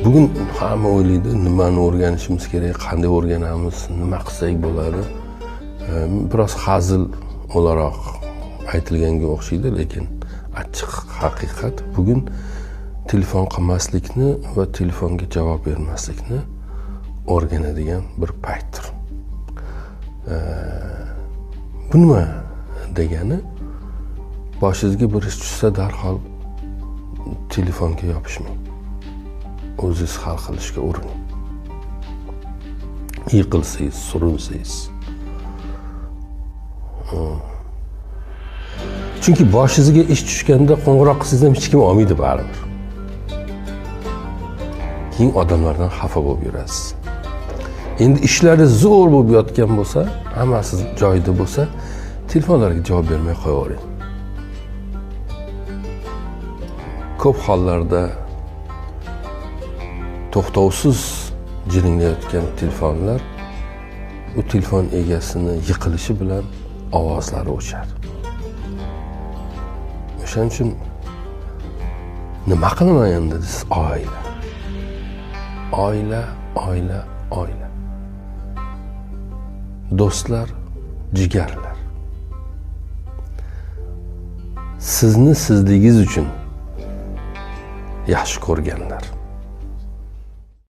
Bugun hamma o'ylaydi, nimani o'rganishimiz kerak, qanday o'rganamiz, nima qilsak bo'ladi. Biroz hazil o'laroq aytilganga o'xshaydi, lekin achchiq haqiqat, bugun telefon qilmaslikni va telefonga javob bermaslikni o'rganadigan bir paytdir. Bu nima degani? Boshingizga bir ish tushsa, darhol telefonga yopishmang, o'zingiz hal qilishga urining. Yiqilsangiz, surinsangiz, chunki boshingizga ish tushganda qo'ng'iroq qilsangiz ham hech kim olmaydi baribir. Keyin odamlardan xafa bo'lib yurasiz. Endi ishlari zo'r bo'lib yotgan bo'lsa, hammasi joyida bo'lsa, telefonlarga javob bermay qo'yavering. Ko'p hollarda to'xtovsiz jiringlayotgan telefonlar u telefon egasini yiqilishi bilan ovozlari o'chadi. O'shaning uchun nima qilaman endi desiz, oila, oila, oila, oila, do'stlar, jigarlar, sizni sizligingiz uchun yaxshi ko'rganlar.